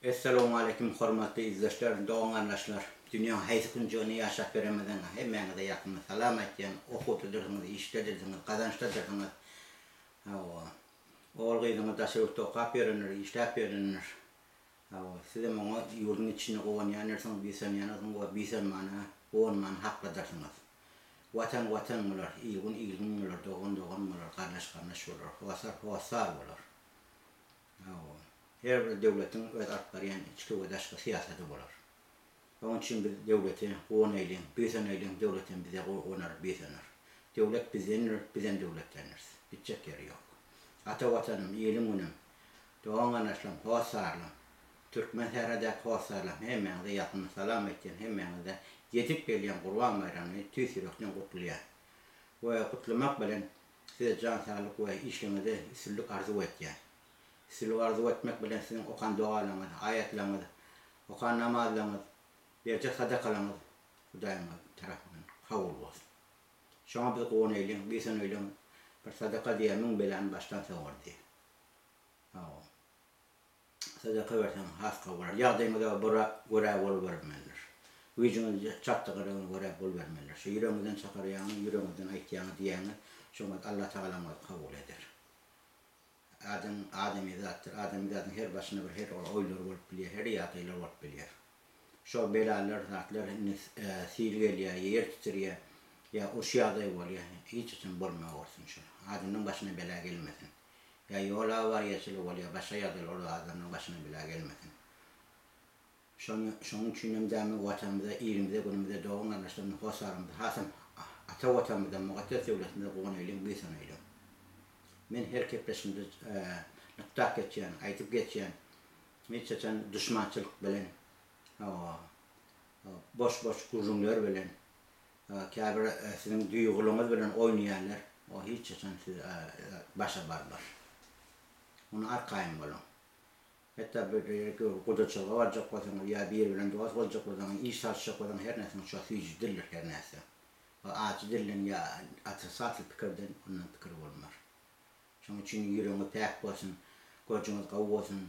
Essalawmaleýkim hormatly ildeşler, dogan-garyndaşlar! Dünýäň haýsy künjeginde ýaşap ýörenmeseňiz hemmäňize ýakymly salam aýtýan, okuwdadyrsyňyz, işdedirsiňiz, gazançdadyrsyňyz. Hawa. Ogul-gyzyňyz daşary ýurtda okap ýörendir, işläp ýörendir. Hawa, sizem oňa ýurduň içinde guwanýandyrsyňyz, buýsanýandyrsyňyz we buýsanmana, guwanmana haklydyrsyňyz. Watan watan bolar, il-gün il-gün bolar, dogan dogan bolar, garyndaş garyndaş bolar, hossar hossar bolar. Hawa. Her bir döwletiň öz alyp barýan içki we daşky syýasaty bolar. Onuň üçin biz döwlete guwanaýlyň, buýsanaýlyň, döwlet hem bize guwanar, buýsanar. Döwlet bizdendir, bizem döwletdendiris. Gitjek ýeri ýok. Ata Watanym, ilim-günüm, dogan-garyndaşlarym, hossarlarym, türkmen sähradäki hossarlarym hemmäňize ýakymly salam aýtýan, hemmäňize ýetip gelýän Gurban baýramyny tüýs ýürekden gutlaýan we gutlamak bilen Size jan saglyk we işiňizde üstünlik arzuw etýän. Üstünlik arzuw etmek bilen siziň okan dogalaryňyz, aýatlaryňyz, okan namazlaryňyz, berjek sadakalaryňyz Hudaýyň tarapyndan kabul bolsun. Şoňa biz guwanaýlyň, buýsanaýlyň, bir sadaka diýýär müň belany başdan sowar diýýär. Hawa. Sadaka berseň has gowy bolar. Ýagdaýyňyza görä bolubermelidir. Güýjüňiz çatdygyna görä bolubermelidir. Şu ýüregiňizden çykarýaňyz, ýüregiňizden aýtýaňyz, diýýäňiz, şoňa Allatagala oňa kabul eder. Adam adamyzatdyr. Adamyzadyň her başynda bir her oýlar bolup bilýär, her ýagdaýlar bolup bilýär. Şol belalar, zatlar indi sil gelýär, ýer titrýär, ýa uruş ýagdaýy bolýar. Hiç haçan bolmawersin şol. Adamyň başyna bela gelmesin. Ýa ýol awariýaçylygy bolýar, başga ýagdaýlar ol adamlaryň başyna bela gelmesin. Şony, şonuň üçinem dämi Watanymyza, ilimize, günümize, dogan-garyndaşlarymyza, hossarymyza, hasam ata Watanymyza, mukaddes döwletimize guwanaýlyň, buýsanaýlyň. Men her gepleşigimde nygtap geçýän, aýdyp geçýän, hiç haçan duşmançylyk bilen, boş-boş gürrüňler bilen, Käbir siziň duýgulyňyz bilen oýnaýarlar, o hiç haçan siz başa barmaz. Muny arkaýyn boluň. Hatda bir ýere gudaçylyga barjak bolsaňyz ýa biri bilen dost boljak bolsaňyz, iş salyşjak bolsaňyz her närseniň şo süýji dildir her närse. O ajy dilden ýa otrisatel pikirden ondan pikir bolmaz. Şonuň üçin ýüregiňiz päk bolsun, görjüňiz gowy bolsun,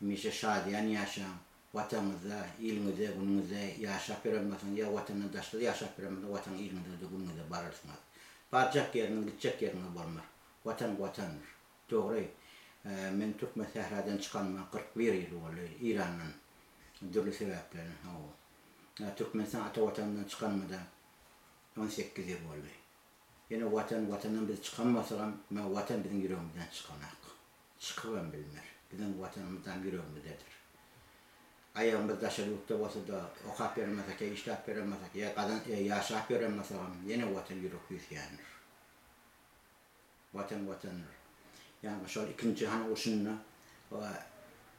hemişe şadyýan ýaşaň, Watanyňyzda, iliňizde, günüňizde ýaşap ýören bolsaňyz ýa Watandan daşda ýaşap ýören bolsaňyz Watan iliňizde-de günüňizde bararsyňyz. Barjak ýeriňiz, gitjek ýeriňiz bolmar. Watan Watandyr. Dogry, men Türkmen sähradan çykanyma 41 ýyl boldy, Eýrandan dürli sebäplerden, hawa. Türkmenistan ata Watanymdan çykanyma-da 18 ýyl boldy. Ýene Watan, Watandan biz çykan bolsagam, emma Watan biziň ýüregimizden çykanak. Çykybam bilmer. Biziň Watanymyzam ýüregimizdedir. Aýagymyz daşary ýurtda bolsa-da, okap ýören bolsak ýa işläp ýören bolsak, ýa gazan ýaşap ýören bolsagam, ýene Watan ýürek küýseýändir. Watan Watandyr. Ýagny şol ikinji jahan urşunda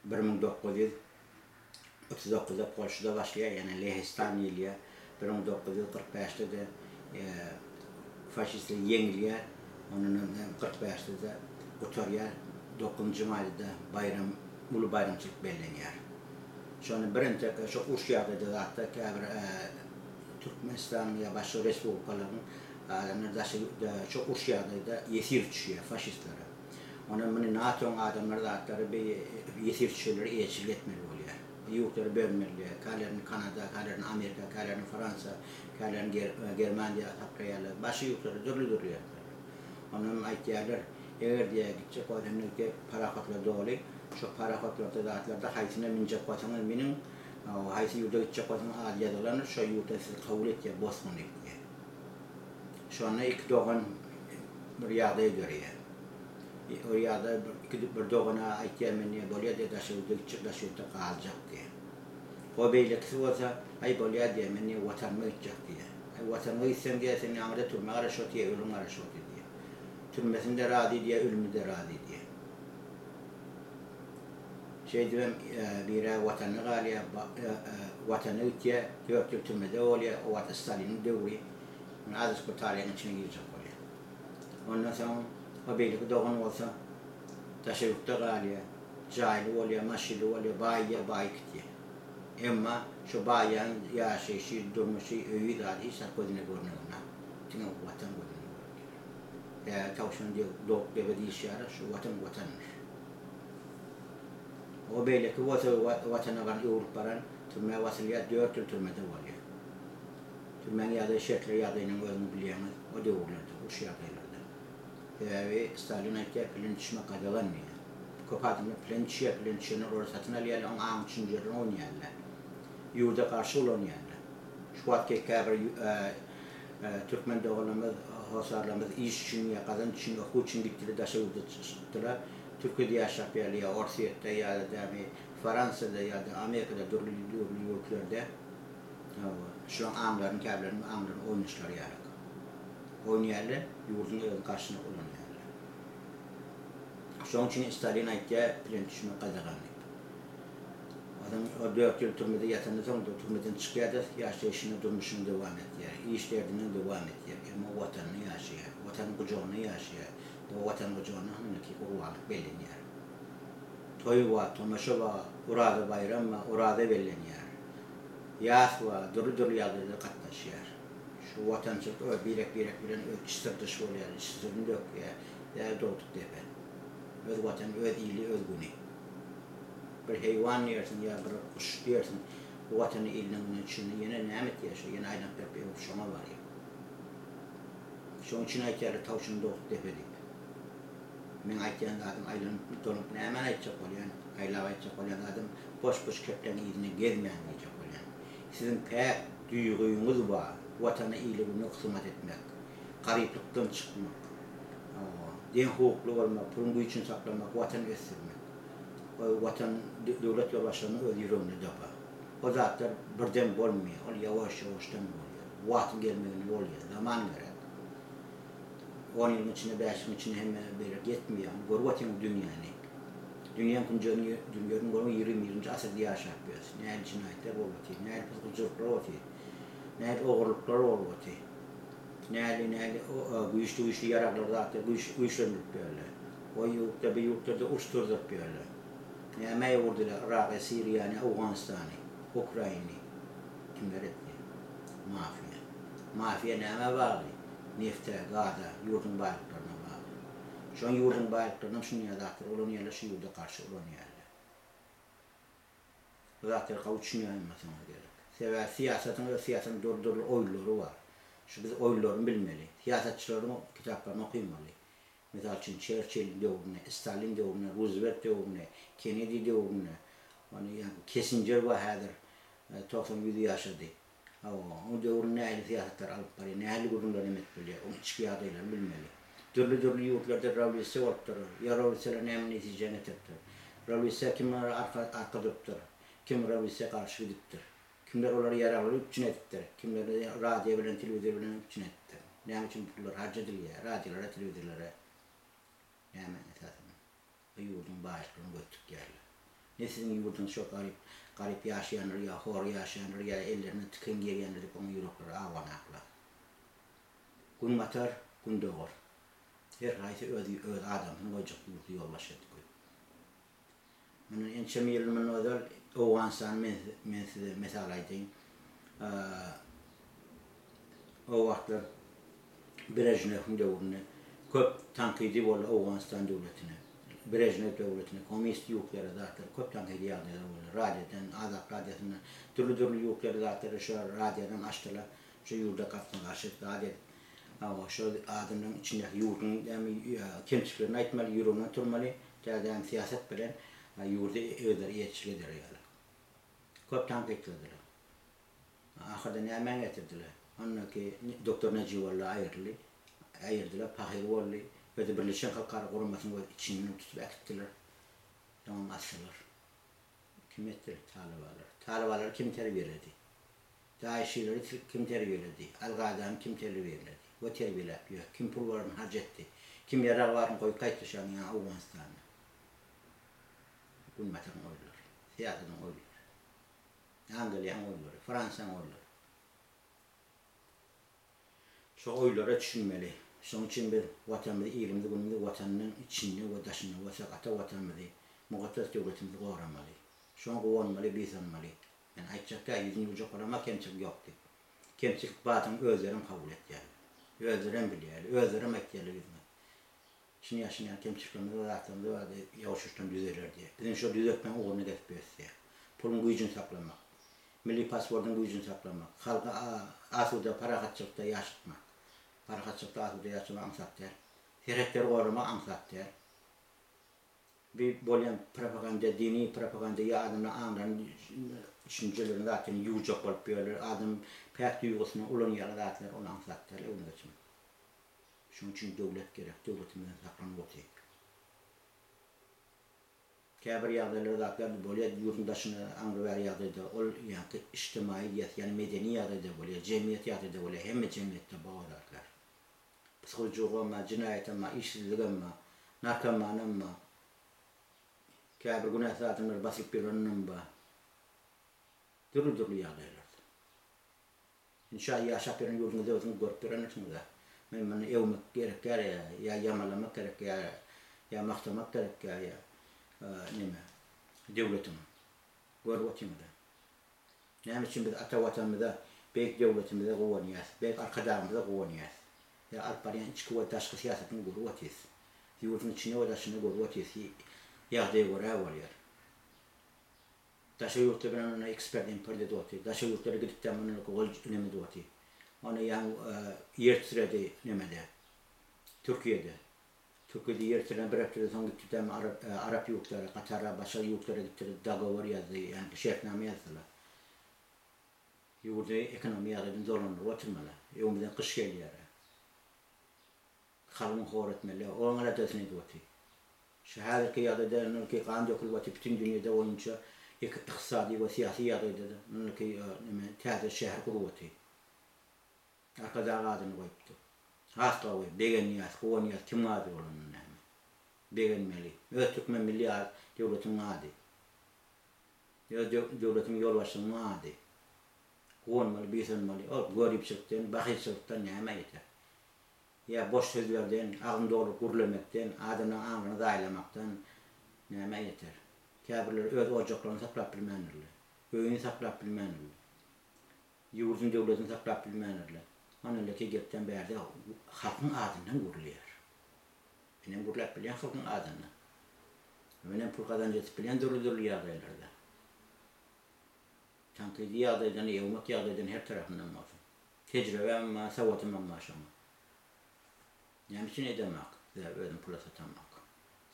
1939-da Polşada başlaýar, ýagny Lehistan diýilýär. 1945-de-de faşistler ýeňilýär. Ondan hem 45-de-de gutarýar. Dokuzynjy maýda-da baýram, uly baýramçylyk bellenýär. Şony birintek şo uruş ýagdaýda zatda käbir Türkmenistanyň ýa başga respublikalaryň adamlary daşary ýurtda şo uruş ýagdaýda ýesir düşýär faşistlere. Ondan muny NATO-nyň adamlary zatlary bi ýesir düşenleri eýeçilik etmeli bolýar. Ýurtlary bölmeli. Kälerini Kanada, kälerini Amerika, kälerini Fransiýa, kälerini Germaniýa saklaýarlar. Başga ýurtlara dürli-dürli ýerlere. Ondan aýtýarlar, eger diýýär gitjek bolsaňyz diýýär parahodlar doly, şo parahodlarda zatlarda haýsyna münjek bolsaňyz münüň, Haýsy ýurda gitjek bolsaňyz ady ýazylandyr, şo ýurtda sizi kabul etýär bosgun diýip diýýär. Şonda iki dogan bir ýagdaý döreýär. O ýagdaý bir iki bir dogana aýtýar men diýýär bolýar diýýär daşary ýurda gitjek daşary ýurtda galjak diýýär. O beýlekisi bolsa aý bolýar diýýär men diýýär watanyma gitjek diýýär. Aý watanyňa gitseň diýýär sen aňyrda türme garaşyp otyr ölüm garaşyp otyr diýýär. Türmesinde razy diýýär ölümi-de razy diýýär. Şeýdibem bir-ä Watanda galýar, Watana gitýär, dört ýyl türmede bolýar, o wagt Staliniň döwri, men azajyk bir taryhyň içine girjek bolýan. Ondan soň o beýleki dogan bolsa daşary ýurtda galýar, jaýly bolýar, maşynly bolýar, baýýar, baýyp gitýär. Emma şo baýan ýaşaýşy, durmuşy, öýi zady hiç zat gözüne görnenok, diňe Watan gözüne görünýär. Sebäbi towşan dogup debe diýişi ýaly, şu Watan Watandyr. O beýleki bolsa watana baran öwrüp baran türmä basylýar, dört ýyl türmede bolýar. Türmäň ýagdaýy şertleri ýagdaýynyň özüňiz bilýäňiz o döwürlerde, uruş ýagdaýlarda. Sebäbi Stalin aýtýar plen düşmek gadagan diýýär. Köp adamlar plen düşýär, plen düşenler olary satyn alýarlar, oň aň düşünjelerini oýnaýarlar. Ýurda garşy ulanýarlar. Şu wagtky käbir türkmen doganlarymyz, hossarlarymyz iş üçin ýa gazanç üçin, okuw üçin gitdiler, daşary ýurda çykdylar. Türkiýede ýaşap ýaly ýa Orsýetde ýa-da dämi Fransiýada ýa-da Amerikada dürli dürli ýurtlarda hawa şolaň aňlaryny käbirleriniň aňlaryny oýnaşlary ýalyk. Oýnaýarlar, ýurduň öz garşyna ulanýarlar. Şoň üçin Stalin aýtýar plen düşmek gadagan diýip. Adam o dört ýyl türmede ýatandan soň türmeden çykýar-da ýaşaýşyny durmuşyny dowam etýär. Iş derdini dowam etýär. Emma watanynda ýaşaýar. Watanyň gujagynda ýaşaýar. Bu Watan gujagyna hünneki gurbanlyk bellenýär. Toý bar, tomaşa bar, Oraza baýram bar, oraza bellenýär. Ýas bar, dürli-dürli ýagdaýlara gatnaşýar. Şu watançylyk öz birek-birek bilen öz iç syrdaş bolýar, iç syryny dökýär. Däl dogduk depe. Öz Watany, öz ili, öz güni. Bir heýwan diýersiň ýa bir guş diýersiň, bu Watany iline güne düşende ýene näme etýär şo, ýene aýlanyp berip öwrüp şoňa barýar. Şoň üçin aýtýarlar tawşan dogduk depe diýip. Meň aýtýan zadym aýlanyp dolanyp nämäni aýtjak bolýan, aýlap aýtjak bolýan zadym boş-boş kepleň yzynda gezmäň diýjek bolýan. Siziň päk duýgyňyz bar, watana ile güne hyzmat etmek, garyplykdan çykmak, hawa, deň hukukly bolmak, puluň güýjüni saklamak, watany ösdürmek. O watan döwlet ýolbaşçylarynyň öz ýüreginde-de bar. O zatlar birden bolmaýar, ol ýawaş-ýawaşdan bolýar. Wagtyň gelmeginde bolýar, zaman gerek. On ýylyň içinde, bäş ýylyň içinde hemme beýle ýetmeýär. Ony görüp otyň dünýäni. Dünýäň künjegini, dünýäniň görüň 21-nji asyrda ýaşap ýörüs. Nähili jenaýatlar bolup otyr, nähili pyzgyljylyklar otyr, nähili ogurlyklar bolup otyr. Nähili, nähili güýçli-güýçli ýaraglar zatlar güýçlendirip ýörler. O ýurtda, bu ýurtlarda uruş turzuryp ýörler. Nämä urdular Yragy, Siriýany, Owganystany, Ukrainy? Kimler etdi? Mafiýa. Mafiýa nämä bagly? Nefte, gaza, ýurduň baýlyklaryna bagly. Şoň ýurduň baýlyklarynam şunýa zatlar ulanýarlar, şu ýurda garşy ulanýarlar. Bu zatlary gowy düşünýän bolsaňyz gerek. Sebäbi syýasatyň öz syýasatyň dürli-dürli oýunlary bar. Şu biz oýunlaryny bilmeli. Syýasatçylaryň kitaplaryny okymaly. Mysal üçin, Çerçill döwründe, Stalin döwründe, Ruzwelt döwründe, Kennedi döwründe, ony ýa Kessinjer bar häzir 90-ýüz ýaşady. Hawa, oň döwründe nähili syýasatlar alyp barýar, nähili gürrüňler hem edip bilýär, oň içki ýagdaýlaryny bilmeli. Dürli-dürli ýurtlarda rewolýusiýa bolupdyr, ýa rewolýusiýalar näme netijä getiripdir? Rewolýusiýa kimler arka arka durupdyr, kim rewolýusiýa garşy gidipdir? Kimler olary ýaraglary üpjün edipdir, kimler radio bilen, telewizor bilen üpjün edipdir? Näme üçin pullar harç edilýär radiolara, telewizorlara? Näme esasynda? Bu ýurduň baýlyklaryny göz tikýärler. Ne siziň ýurduňyz şo garyp, garyp ýaşaýanlar ýa hor ýaşaýanlar ýa ellerine tiken girýänler diýip oňa ýürekleri awanaklar. Günbatar, gündogar. Her haýsy öz öz adamsyny goýjak ýurdy ýolbaşçy edip goýup. Mundan ençeme ýyl mundan ozal Owganystany men men size mysal aýdaýyn. O wagtlar Brežnewiň döwründe köp tankydy boldy Owganystan döwletine. Brežnew döwletine, kommunist ýurtlara zatlar köp tankydy ýagdaýlar boldy. Radiodan, Azat radiosyndan dürli-dürli ýurtlara zatlary şo radiodan açdylar. Şo ýurda gapma-garşy zat edip. Hawa, şo adamlaryň içindäki ýurduň näme kemçiliklerini aýtmaly, ýüregine oturmaly. Täzeden syýasat bilen ýurdy özleri eýeçilik eder ýaly. Köp tankytladylar. Ahyrda nämäni getirdiler? Ondaky doktor Najibullah aýryldy. Aýyrdylar, pahyr boldy. Özi Birleşen Halkara Guramasynyň öz içinden tutup äkitdiler. Soňam asdylar. Kim etdi? Talybalar. Talybalary kim terbiýeledi? Daişileri kim terbiýeledi? Al-Gaidany kim terbiýeledi we terbiýeläp ýör? Kim pul baryny harç etdi? Kim ýarag baryny goýup gaýtdy şoň ýaňy Owganystanda? Günbataryň oýunlary, syýasatyň oýunlary. Angliýanyň oýunlary, Fransiýanyň oýunlary. Şo oýlara düşünmeli. Şoň üçin biz Watanymyzy, ilimizi, günümizi Watanynyň içinde we daşynda bolsak ata Watanymyzy, mukaddes döwletimizi goramaly. Şoňa guwanmaly, buýsanmaly. Men aýtjak däl, ýüzüni ýuwjak bolamok kemçilik ýok diýip. Kemçilik badyny özlerem kabul etýärler. Özlerem bilýärler, özlerem aýtýarlar ýüzüňe. Şuny ýa şuny ýaly kemçiliklerimiz we zatlarymyz bardy, ýuwaş-ýuwaşdan düzeler diýýär. Biziň şo düzetmegiň ugruny gezip ýörüs diýýär. Puluň güýjüni saklamak. Milli pasportyň güýjüni saklamak. Halky asuda, parahatçylykda ýaşatmak. Parahatçylykda asuda ýaşamak aňsat däl. Serhetleri goramak aňsat däl. Bi bolýan propaganda, dini propaganda ýa adamlaryň aňlaryny, düşünjelerini zatlaryny ýuwjak bolup ýörler. Adam päk duýgusyny ulanýarlar zatlar, ol aňsat däl öwrüne geçmek. Şonuň üçin döwlet gerek, döwletimizden saklanyp otyk. Käbir ýagdaýlar zatlar bolýar, ýurduň daşynda aňry bäri ýagdaýda, ol ýaňky ijtimaýy diýýäs, ýagny medeni ýagdaýda bolýar, jemgyýet ýagdaýda bolýar, hemme jemgyýetde bar o zatlar. Psihologam bar, jenaýatam bar, işsizligem bar, narkomanam bar, käbir günäsiz adamlar basylyp ýörenem bar. Dürli-dürli ýagdaýlarda. Indi şa ýaşap ýören ýurduňyzda özüňiz görüp ýörendirsiňiz-ä. Men muny öwmek gerek däl ýa ýamanlamak gerek ýa ýa magtamak gerek ýa ýa neme döwletiňi. Görüp otyňyz-a. Näme üçin biz ata Watanymyza, beýik döwletimize guwanýas, beýik Arkadagymyza guwanýas? Ýa alyp barýan içki we daşky syýasatyny görüp otyrys. Ýurduň içinde we daşynda görüp otyrys. Ýagdaýa görä bolýar. Daşary ýurtlar bilen onda ekspert import edip otyr. Daşary ýurtlara gidipdä muny gol neme edip otyr. Ony ýaňy ýer titredi nemede. Türkiýede. Türkiýede ýer titrän bir hepdeden soň gitdidä arap arap ýurtlara, Katara, başga ýurtlara gitdi, dogowor ýazdy, ýagny şertnama ýazdylar. Ýurdy ekonomiýa ýagdaýdan dolandyryp oturmaly. Öňümizden gyş gelýär. Kalbyňy hor etmeli. Oň aladasyny edip otyr. Şu häzirki ýagdaýda nylky gan dökülip otyr bütin dünýede boýunça ykdysady we syýasy ýagdaýda-da nylky neme täze şäher gurup otyr. Arkadag adyny goýupdyr. Has gowy. Begenýäs, guwanýas kimiň ady bolanda näme. Begenmeli. Öz türkmen milli döwletiniň ady. Öz döwletiň ýolbaşçysynyň ady. Guwanmaly, buýsanmaly. Ol göripçilikden, bahylçylykdan nämä ýeter. Ýa boş sözlerden, agzyny dolduryp gürlemekden, adamlaryň aňyny zaýalamakdan nämä ýeter? Käbirleri öz ojaklaryny saklap bilmändirler. Öýüni saklap bilmändirler. Ýurduny, döwletini saklap bilmändirler. Oneleki gepden bärde halkyň adyndan gürleýär. Menem gürläp bilýän halkyň adyndan. Menem pul gazanç edip bilýän dürli-dürli ýagdaýlarda. Tankydy ýagdaýdan, ýewmek ýagdaýdan her tarapyndan bolsun. Tejribämem bar, sowadymam bar şoňa. Näme üçin edemok? Sebäbi özüm pula satamok.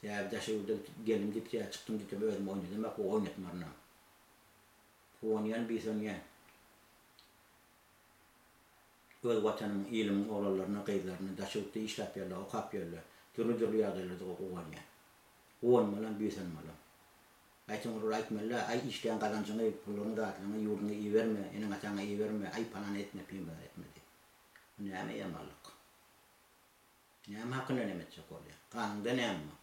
Sebäbi daşary ýurda gidip geldim diýip ýa çykdym diýip özüm oýnadamok we oýnatmarynam. Guwanýan, buýsanýan. Öz watanymyň, ilimiň oglanlaryna, gyzlaryna daşary ýurtda işläp ýörler, okap ýörler. Dürli-dürli ýagdaýlarda guwanýan. Guwanmalam, buýsanmalam. Aýtsaň olar aýtmalyda, aý işleýän gazanjyňy, puluňy, zatlaryňy ýurduňa iberme, eneň-ataňa iberme, aý palan etme, pimpan etme diýip. Bu näme ýamanlyk? Näme hakynda neme etjek bolýaň? Ganyňda näme bar?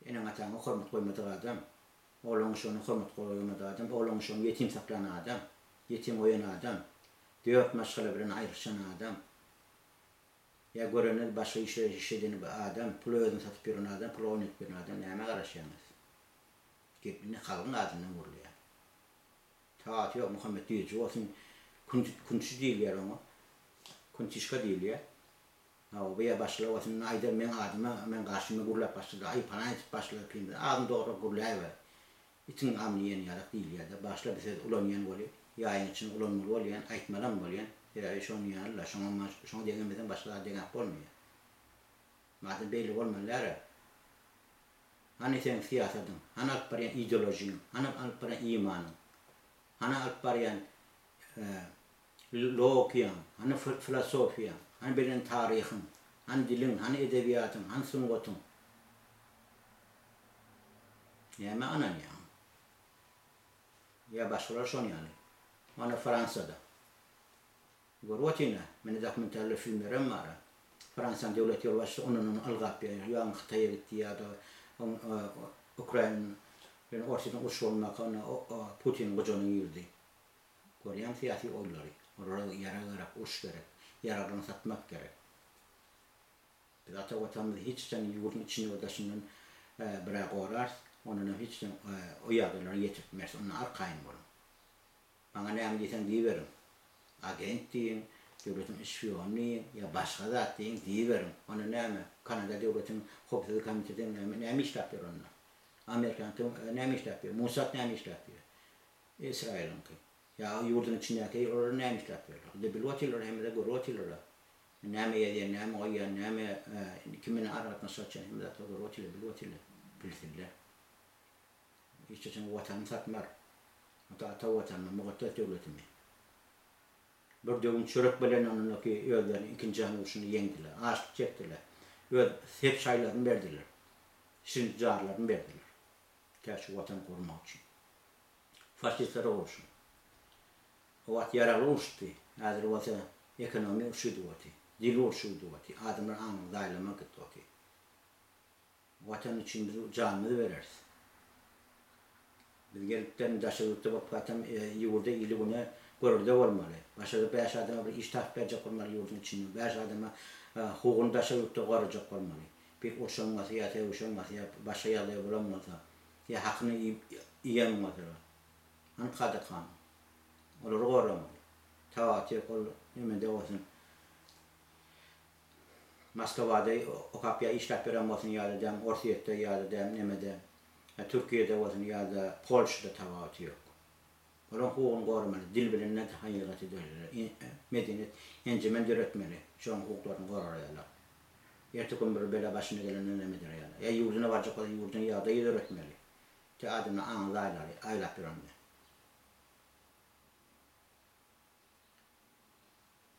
Eneň-ataňa hormat goýmadyk adam, oglan-uşagyna hormat goýmadyk adam, oglan-uşagyny ýetim saklan adam, ýetim goýan adam, dört maşgala bilen aýrylyşan adam, Ýa göreniz başga işler iş eden bir adam, pula özüni satyp ýören adam, pula oýnadyp ýören adam nämä garaşýaňyz? Gep indi halkyň adyndan gurulýar. Tagaty ýok Muhammet Düýeji bolsun, künçi diýilýär oňa. Künçişka diýilýär. Hawa, bu ýa başgalar bolsun, indi aýdar meň adyma, meň garşyma gürläp başlady, aý palan etip başlady, pimden. Agzyny dogrurak gürläýber. Itiň gamyny iýen ýalak diýilýär-de, başla bir söz ulanýan weli, ýaýyň içinde ulanmaly bolýan, aýtmalam bolýan, sebäbi şonuň ýaly-la, şoňa şoňa deňemeseň başga zada deňäp bolmaýar. Madem beýle bolmaly däl-ä. Hany seň syýasatyň, hany alyp barýan ideolojiň, hany alyp barýan imanyň, hany alyp barýan logiýaň, hany filosofiýaň, hany bilen taryhyň, hany diliň, hany edebiýatyň, hany sungatyň? Nämä ynanýaň? Ýa başgalar şon ýaly. Mana Fransiýada. Görüp otyryn-a, mende dokumentalnyý filmlerem bar-a. Fransiýanyň döwlet ýolbaşçysy ondan-ondan ylgap ýör. Ýa Hytaýa gitdi ýa-da Ukraina bilen Orsýetiň urşy bolmaka onda Putiniň gujagyna girdi. Görýäň syýasy oýunlary. Olara ýarag gerek, uruş gerek. Ýaraglaryny satmak gerek. Biz ata Watanymyzy hiç haçan ýurduň içinde we daşyndan birä gorarys, ondanam hiç haçan o ýagdaýlara ýetirtmeris, ondan arkaýyn boluň. Maňa näme diýseň diýiberiň. Agent diýiň, Döwletiň şpiony diýiň ýa başga zat diýiň diýiberiň. Onda näme? Kanada döwletiniň howpsuzlyk komiteti näme näme işläp ýör onda? Amerikanyňky näme işläp ýör? Mossad näme işläp ýör? Ysraýylyňky. Ýa ýurduň içindäki olar näme işläp ýörler? Indi bilip otyrlar hemme-de görüp otyrlar. Näme ýazýan, näme goýýan, näme kim bilen aragatnaşyk açýan hemme zatlary görüp otyrlar, bilip otyrlar. Bilsinler. Hiç haçan Watanyny satmar. Ata ata Watanymy, mukaddes döwletimi. Bir döwüm çörek bilen onundaky özlerini ikinji jahan urşunda ýeňdiler. Açlyk çekdiler. Öz sep şaýlaryny berdiler. Şirin jarlaryny berdiler. Tä şu Watany goramak üçin. Faşistlere urşuň. O wagt ýaragly uruşdy. Häzir bolsa ekonomiýa urşy gidip otyr. Dil urşy gidip otyr. Adamlar aňyny zaýalamak gidip otyr. Watan üçin biz janymyzy bereris. Biz gelipden daşary ýurtda bolup gatam ýurda ili güne görelde bolmaly. Başga-da bäş adama bir iş tapyp berjek bolmaly ýurduň içinde. Bäş adama hukugyny daşary ýurtda gorajak bolmaly. Bir urşan bolsa ýa sögüşen bolsa ýa başga ýagdaý bolan bolsa ýa hakyny iýip iýen bolsalar. Hany kada kanun. Olary goramaly. Tabaty ýok ol nemede bolsun. Moskwada okap ýa işläp ýören bolsun ýa-da däm Orsýetde ýa-da däm nemede Türkiýede bolsun ýa-da Polşada tapawuty ýok. Olaryň hukugyny goramaly, dil bilen haýygaty döreler, medeniýet enjemen döretmeli, şolaryň hukuklaryny gorar ýaly. Ertir gün bir bela başyna gelende neme eder ýaly. Ýa ýurduna barjak bolsa ýurduň ýagdaýy döretmeli. Tä adamlar aňyny zaýalary aýlap ýörende.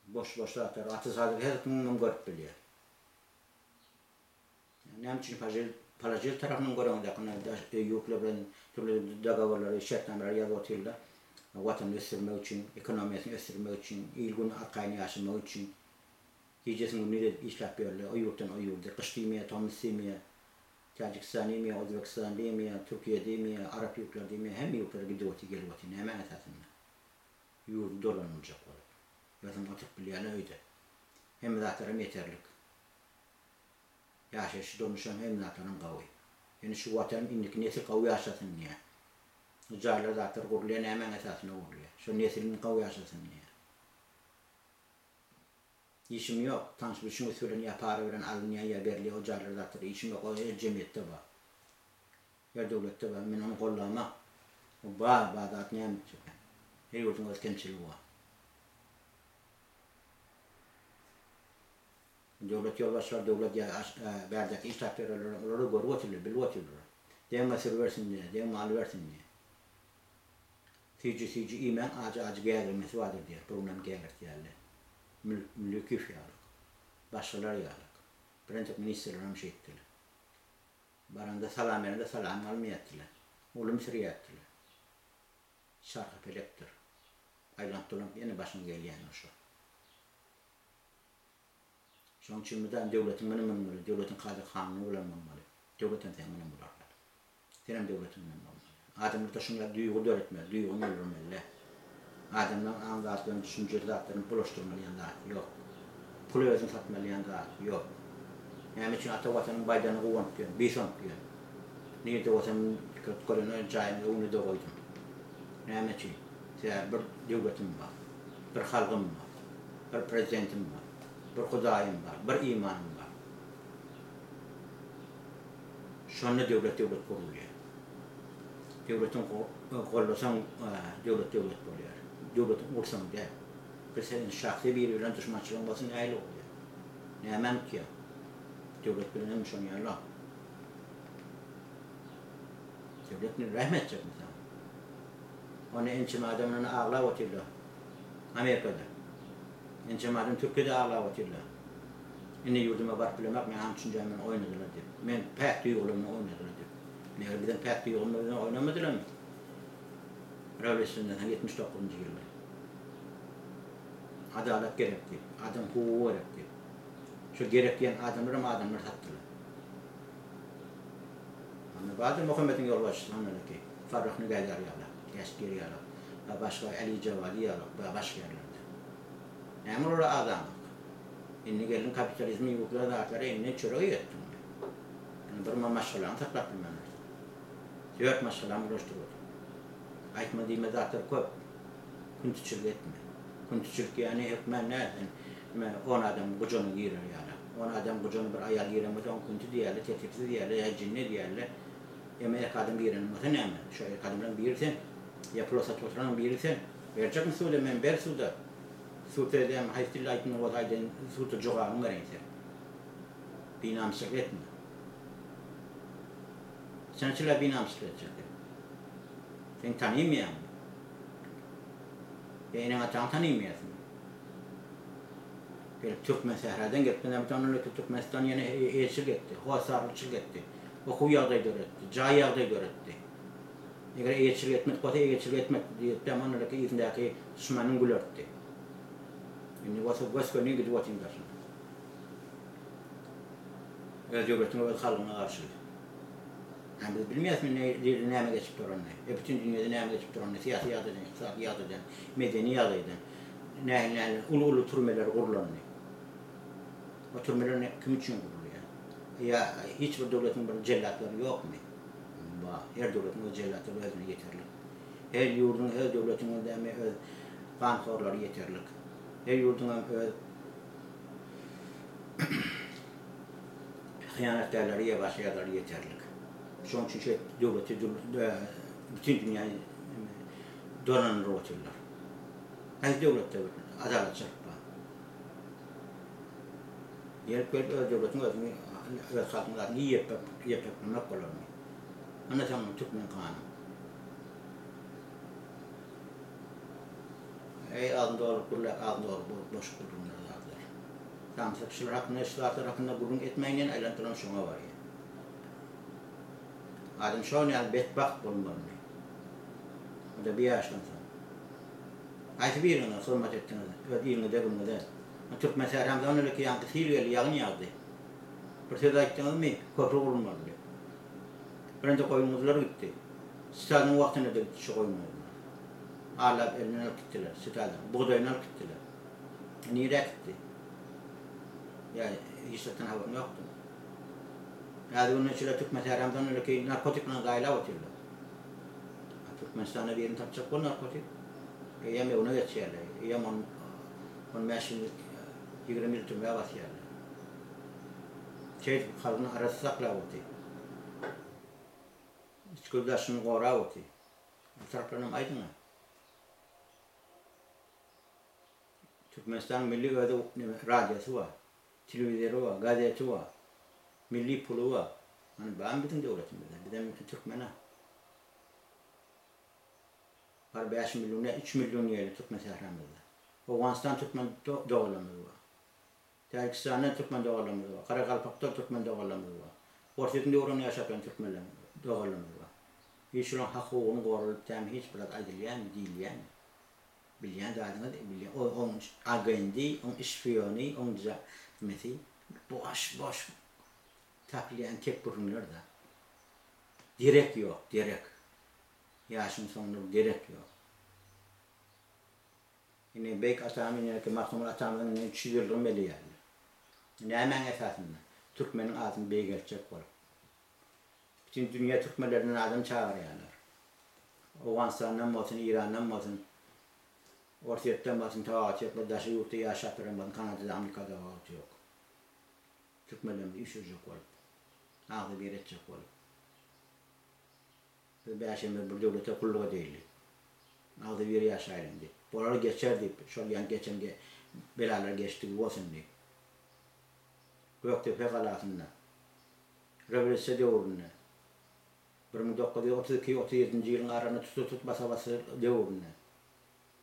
Boş boş zatlar Ata Sadyk her kimem görüp bilýär. Näme üçin pajel palajel tarapyndan göreňde ýakynda ýurtlar bilen dürli dogoworlary, şertnamalary ýazyp otyrlar. Watanyny ösdürmek üçin, ekonomiýasyny ösdürmek üçin, il-gün arkaýyn ýaşamagy üçin gijesini gündiz edip işläp ýörler. O ýurtdan o ýurda. Gyş diýmeýär, tomus diýmeýär. Täjigistan diýmeýär, Özbegistan diýmeýär, Türkiýe diýmeýär, arap ýurtlary diýmeýär. Hemme ýurtlara gidip otyr, gelip otyr. Nämäň esasynda? Ýurdy dolandyryjak bolup. Özem oturyp bilýänä öýde. Hemme zatlaram ýeterlik. Ýaşaýyş durmuşam hemme zatlaram gawy. Ýöne şu watanym indiki nesil gawy ýaşasyn diýýär. Bu jaýlar zatlar gurulýar nämäň esasynda gurulýar. Şo nesiliň gawy ýaşasyn diýýär. Işim ýok. Tanyş bilşiň üsti bilen ýa para bilen alynýar ýa berilýär o jaýlar zatlar işim ýok. O her jemgyýetde bar. Her döwletde bar. Men ony goldamak. O bar, bar zat näme etjek. Her ýurduň öz kemçiligi bar. Döwlet ýolbaşçylary, döwlet ýa bärdäki iş tapyp ýörenler olary görüp otyrlar, bilip otyrlar. Degme sürübersin diýýär, degme alybersin diýýär. Süýji süýji iýmäň ajy ajy gägirmesi bardyr diýýär. Bir günem gägirtýärler. Mülkiýew ýalyk. Başgalar ýalyk. Birentek ministrler hem şeýtdiler. Baranda salam berende salam almaýardylar. Ulum sürýärdiler. Çarhy pelekdir. Aýlanyp dolanyp ýene başyňa gelýändir şo. Şonuň üçin mydam döwletiň bilen bolmaly, döwletiň kada-kanuny bilen bolmaly. Döwlet hem seniň bilen bolar. Senem döwletiň bilen bolmaly. Adamlarda şuňa duýgy döretmeli, duýgyny öldürmeli. Adamlaryň aň zatlaryny, düşünjeli zatlaryny bulaşdyrmaly diýen zat ýok. Puly özüň satmaly diýen zat ýok. Näme üçin ata Watanyň baýdagyna guwanyp ýörün, buýsanyp ýörün. Nirde bolsam pikir görende jaýyň öňüne-de goýdum. Näme üçin? Sebäbi bir döwletim bar, bir halgym bar, bir prezidentim bar, bir Hudaýym bar, bir imanym bar. Şonda döwlet döwlet gurulýar. Döwletiň gollasaň döwlet döwlet bolýar. Döwletiň ursaň däl. Bir seniň şahsy biri bilen duşmançylygyň bolsa nähili bolýar? Nämäni utýaň? Döwlet bilen hem şoň ýaly. Döwlet bilen rähm etjekmi saňa? Onda ençeme adam indi aglap otyrlar. Amerikada. Ençeme adam Türkiýede aglap otyrlar. Indi ýurduma baryp bilemok, meň aň düşünjäm bilen oýnadylar diýip. Men päk duýgularym bilen oýnadylar diýip. Meger biziň päk duýgymyz bilen oýnamadylarmy? Rewolýusiýadan soň 79-njy ýylda. Adalat gerek diýip, adam hukugy gerek diýip. Şol gerek diýen adamlaram adamlar satdylar. Onda bardyr Muhammediň ýolbaşçysy ondanky Farruh Nigädar ýaly, Gäştgir ýaly, we başga Äli Jawadi ýaly we başga ýerlerde. Näme olara azanlyk? Indi geldiň kapitalizmiň ýurtlara zatlara indi çörek iýetdiňmi? Indi bir maşgalaňy saklap bilmändirsiň. Dört maşgalaňy bulaşdyryp otyr. Aýtma diýme zatlar köp. Küntiçilik etme. Küntiçilik ýany hökmän däl. Neme, on adam gujagyna girer ýaly. On adam gujagyna bir aýal giren bolsa, oň künti diýerler, tertipsiz diýerler, ýa jinni diýerler. Emma erkek adam giren bolsa näme? Şo erkek adamlaryň biri sen. Ýa pula satyp oturanyň biri sen. Berjekmi suda men ber suda. Sudda näme haýsy dilde aýtmaly bolsa aýdaýyn sudda jogabyňy bereýin sen. Binamyslyk etme. Sen çile binamyslyk etjek sen. Sen tanymaýaňmy? Ýa eneň ataňy tanymaýarsyňmy? Gelip türkmen sähradan gelip näme ondan öte Türkmenistan ýene eýeçilik etdi, hossarlykçylyk etdi, okuw ýagdaý döretdi, jaý ýagdaý döretdi. Eger eýeçilik etmedik bolsa eýeçilik etmek diýip ondan öte yzyndaky duşmanyň gülertdi. Indi bolsa gös-göni gidip otyň daşyna. Öz döwletiňe öz halkyňa garşy. Ýa biz bilmeýäsmi nirde näme geçip duranyny, ýa bütin dünýede näme geçip duranyny, syýasy ýagdaýdan, ykdysady ýagdaýdan, medeni ýagdaýdan, nähili nähili uly-uly türmeler gurlanyny. O türmeler ne kim üçin gurulýar? Ýa hiç bir döwletiň bir jellatlary ýokmy? Bar. Her döwletiň öz jellatlary özüne ýeterlik. Her ýurduň, her döwletiň dämi öz ganhorlary ýeterlik. Her ýurduň hem öz Hyýanatkärleri ýa başga ýerleri ýeterlik. Şonuň üçin şeýdip döwleti bütin dünýäni dolandyryp otyrlar. Haýsy döwletde bir adalatçylyk bar? Gelip gelip öz döwletiň özüňi öz halkyň zadyny iýip ýepbeklemek bolarmy? Ana saňa türkmen gany. Eý agzyny dolup gürläp agzyny dolup boş gürrüňler zatlar. Samsyk şular hakynda şu zatlar hakynda gürrüň etmäýin diýen aýlanyp duran şoňa barýar. Adam şon ýaly betbagt bolmalymy? O-da bir ýaşdan soň. Haýsy biriňiz hyzmat etdiňiz öz iliňize günüňize? Türkmen sähramyzda ondan öňki ýaňky sil geldi ýagyn ýagdy. Bir söz aýtdyňyzmy köpri gurulmaly diýip. Birinji goýun-guzular gitdi. Staliniň wagtynda-da gitdi şu goýun-guzular. Arlap elinden alyp gitdiler Stalin. Bugdaýyny alyp gitdiler. Nirä gitdi? Ýa hiç zatdan habaryň ýokdumy? Häzir günden şeýle türkmen sähramyzdan öňki narkotik bilen zaýalap otyrlar. Türkmenistanda birini tapjak bol narkotik. Eýýäm öňüne geçýärler. Eýýäm on 15 ýyl, 20 ýyl türmä basýarlar. Şeýdip halkyny arassa saklap otyr. Iç göz daşyny gorap otyr. Bu taraplarynam aýdyň-a. Türkmenistanyň milli özi neme radiosy bar, telewizory bar, gazeti bar, milli puly bar. Hany barmy biziň döwletimizde? Bizem türkmen-a. Bar 5 million däl, 3 million diýeli türkmen sähramyzda. Owganystan türkmen doganlarymyz bar. Täjikistanda türkmen doganlarymyz bar. Garagalpakda türkmen doganlarymyz bar. Orsýetiň döwründe ýaşap ýören türkmenler doganlarymyz bar. Hiç şolaryň hak-hukugyny goralyp dämi hiç bir zat aýdylýarmy, diýilýärmi? Bilýän zadyňyz bilýän o oň agendi, oň işpiony, oň nimesi boş boş tapylýan kep gürrüňler-de. Derek ýok, derek. Ýaşyň soňunda bir derek ýok. Indi beýik atam indi Magtymguly atamyzyň indi 300 ýyllygyny belleýärler. Nämäň esasynda? Türkmeniň adyny beýgeltjek bolup. Bütin dünýä türkmenlerinden adam çagyrýarlar. Owganystandan bolsun, Irandan bolsun, Orsýetden bolsun, tapawuty ýok, bir daşary ýurtda ýaşap ýören bolsun, Kanadada, Amerikada tapawuty ýok. Türkmenlerimizi üýşürjek bolup, agzy bir etjek bolup. Biz bäşimiz bir döwlete gulluk edeýli. Agzybir ýaşaýlyň diýip. Bolar geçer diýip, şol ýan geçen belalar geçdigi bolsun diýip. Gökdepe galasynda, rewolýusiýa döwründe, 1932, 37-nji ýylyň arasynda tuta-tut basa-basa döwründe,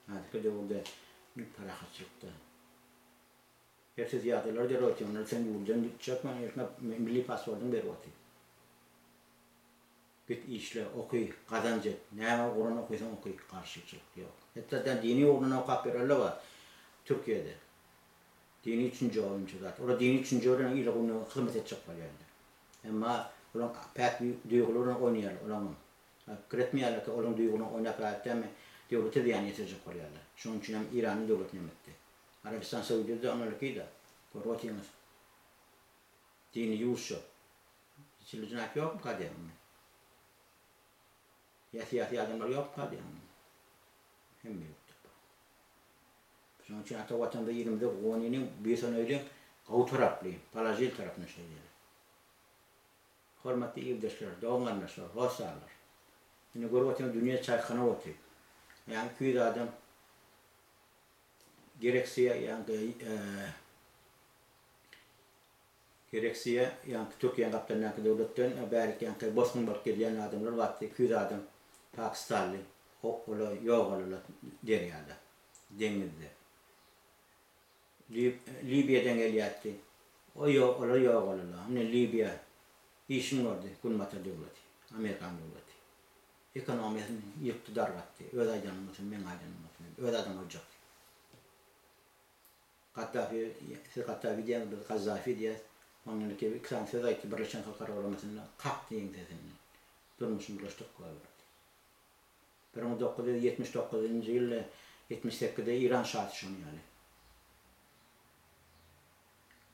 häzirki döwürde parahatçylykda. Hersiz ýagdaýlar berip otyr. Ondan sen ýurdan gitjekmi, erkine milli pasportyňy berip otyr. Git işle, oky, gazanç et. Näme ugruna okysaň oky, garşyçylyk ýok. Hatda dini ugrundan okap ýörenler bar Türkiýede. Dini düşünje boýunça zat. Olar dini düşünje bilen ile güne hyzmat etjek bolýarlar. Emma olaň päk duýgulary bilen oýnaýarlar olaňam. Pikir etmeýärler ki, olaň duýgulyny oýnap rahat dälmi, döwlete zyýan ýetirjek bolýarlar. Şonuň üçin hem Iranyň döwletini hem etdi. Arabistan Saudiýada onalykida. Görüp otyňyz. Dini ýuwuşja. Hiç hili jenaýat ýokmyka diýýän men. Ýa syýasy adamlar ýokmyka diýýän men. Hemme ýurtda bar. Şonuň üçin ata Watanymyza, ilimize guwanynyň, buýsanaýlyň gowy taraply, položil tarapyny şeýdeli. Hormatly ildeşler, dogan-garyndaşlar, hossarlar! Indi görüp otyň dünýe çaýkanyp otyr. Ýaňy 200 adam Gereksiýa ýaňky Gereksiýa ýaňky Türkiýäň gapdalyndaky döwletden bärik ýaňky bosgun bolup gelýän adamlar bardy, 200 adam pakistanly, olar ýogaldylar derýada, deňizde. Libiýadan gelýärdi. O ýok, olar ýogaldylar. Indi Libiýa işini gördi, Günbatar döwleti, Amerikan döwleti. Ekonomiýasyny ýykdy, dargatdy. Öz aýdanyň bolsun, meň aýdanym bolsun diýip, öz adamyny goýjak diýip. Gaddafi, siz Gaddafi diýýäňiz, biz Gazzafi diýýäs. Ondan iki, iki sany söz aýtdy Birleşen Halklar Guramasynda, kakdy ýeňsesinden. Durmuşyny bulaşdyryp goýberdi. 1979-njy ýylda, 78-de Eýran şasy şonuň ýaly.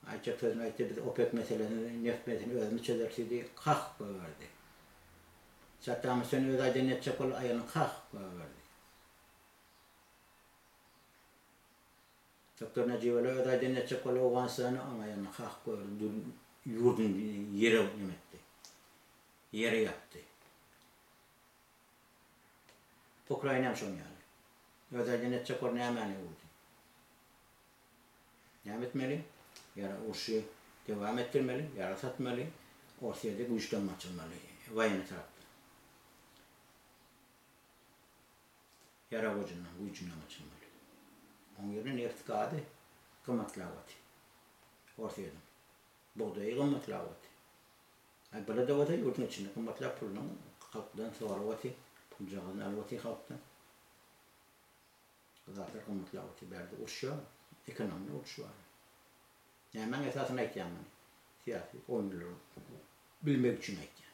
Aýtjak sözüni aýtdy, biz OPEK meselesini, neft meselesini özümiz çözeris diýdi, kakyp goýberdi. Saddam Hüseýin öz aýdanyny etjek boldy, aýagyny kakyp goýberdi. Doktor Najibullah öz aýdanyny etjek boldy Owganystanda, oň aýagyny kakyp goýberdi, ýurduny ýere neme etdi, ýere ýapdy. Ukrainam şoň ýaly. Öz aýdanyny etjek boldy, nämäni öwürdi. Näme etmeli? Ýara urşy dowam etdirmeli, ýarag satmaly, Orsýede güýçden gaçyrmaly, woýenny tarapdan. Ýarag ujundan, güýjünden gaçyrmaly. Oň ýerine neft gazy gymmatlap otyr. Orsýediň. Bugdaýy gymmatlap otyr. Aý bula-da bolsa ýurduň içinde gymmatlap puluny halkdan sorap otyr, puljagazyny alyp otyr halkdan. Bu zatlar gymmatlap otyr. Bärde uruş ýok. Ekonomiýa uruş bar. Nämäň esasynda aýtýan muny? Syýasy oýunlary bilmek üçin aýtýan.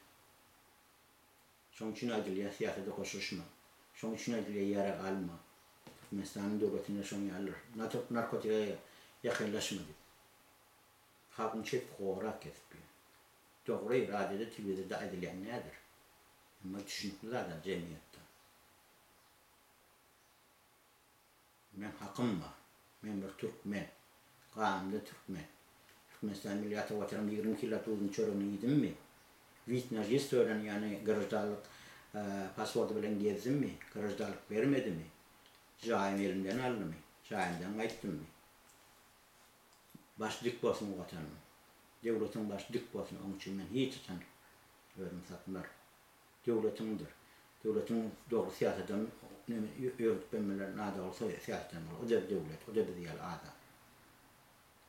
Şoň üçin aýdylýar syýasata goşulyşma. Şoň üçin aýdylýar ýarag alma. Türkmenistanyň döwletinde şoň ýalydyr. Narkotige ýakynlaşma diýip. Halkyň çep gorak kesip ýör. Dogry, radioda, telewizorda aýdylýan nädir? Emma düşünikli zat-a jemgyýetde. Meň hakym bar. Men bir türkmen. Ganymda türkmen. Türkmenistan milli ata watanym 20 kilo duzuň çöregini iýdimmi? Wid na žitelstvo bilen ýagny graždanlyk pasporty bilen gezdimmi? Graždanlyk bermedimi? Jaýym elimden aldymy? Jaýymdan gaýtdymmy? Baş dik bolsun watanym. Döwletiň başy dik bolsun oň üçin men hiç haçan özümi satmaryn. Döwletiňdir. Döwletiň dogry syýasatam neme ýöredip bilmeler nadogry syýasatam bolar. O-da bir döwlet, o-da biz ýaly adam.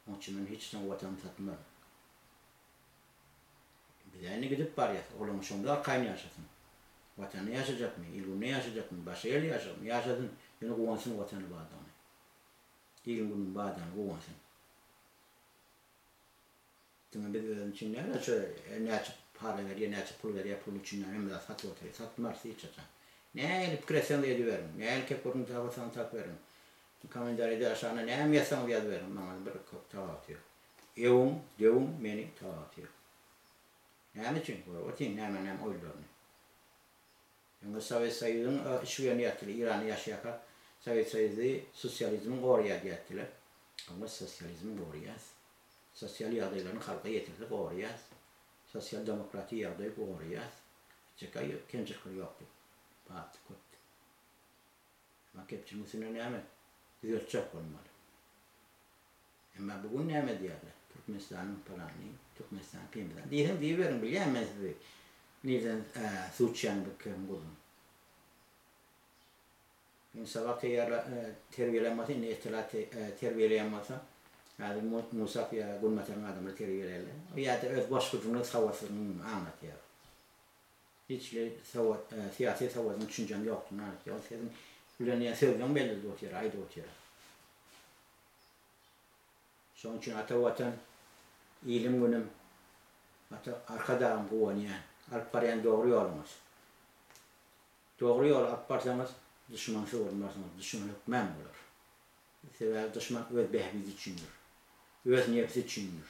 Oň üçin men hiç haçan Watanymy satmaryn. Biz-ä indi gidip barýas. Oglan şonda arkaýyn ýaşasyn. Watanda ýaşajakmy, il-günde ýaşajakmy, başga ýerde ýaşajakmy, ýaşasyn. Ýöne guwansyn Watany bardygyny. Iliň-günüň bardygyny guwansyn. Diňe biz özümiz üçin däl, şu näçe para berýär, näçe pul berýär, pul üçin hemme zat satyp otyrys. Satmarys hiç haçan. Nähili pikir etseňiz ediberiň. Nähili kep gördüňiz tapsaňyz tapyberiň. Kommentariýada aşagyna näme ýazsaňyz ýazyberiň. Maňa bir köp tapawuty ýok. Ewüň, döwüň meni tapawuty ýok. Näme üçin? Görüp otyň näme-näme oýunlaryny. Öňe Sowet Soýuzyň şüweni ýatdylar, Iranda ýaşaýarka Sowet Soýuzy sosializmi goraýar diýýärdiler. Oňa sosializmi goraýas. Sosial ýagdaýlaryny halka ýetirse goraýas. Sosial demokratiýa ýagdaýy goraýas. Hiçjek kemçilikler ýok diýip. Bardy, köpdi. Emma kepçiligiň üstünde näme? Düzeltjek bolmaly. Emma bu gün näme diýerler? Türkmenistanyň palany, Türkmenistan pemzan. Diýseň diýiberiň, bilýän men sizi. Nirden suw içýän bu kemiň gurrun. Men sabah teýýarla terbiýelän bolsa, indi ertela terbiýeleýän bolsa, häzir Musaf ýa Günbataryň adamlary terbiýeleýärler. O ýa-da öz boş gürrüňler sowatsyzlygyny aňlatýar. Hiç hili sowat, syýasy sowadyň düşünjäň ýokdugyny aňlatýar. Ol sesiň ulanýan sözleň belli otyr, aýdyp otyr. Şonuň üçin ata Watan, ilim-günüm, ata Arkadagym guwanýan. Alyp barýan dogry ýoluňyz. Dogry ýoly alyp barsaňyz, duşmansyz bolmarsyňyz, duşman hökmän bolar. Sebäbi duşman öz bähbidi üçindir. Öz nebsi üçindir.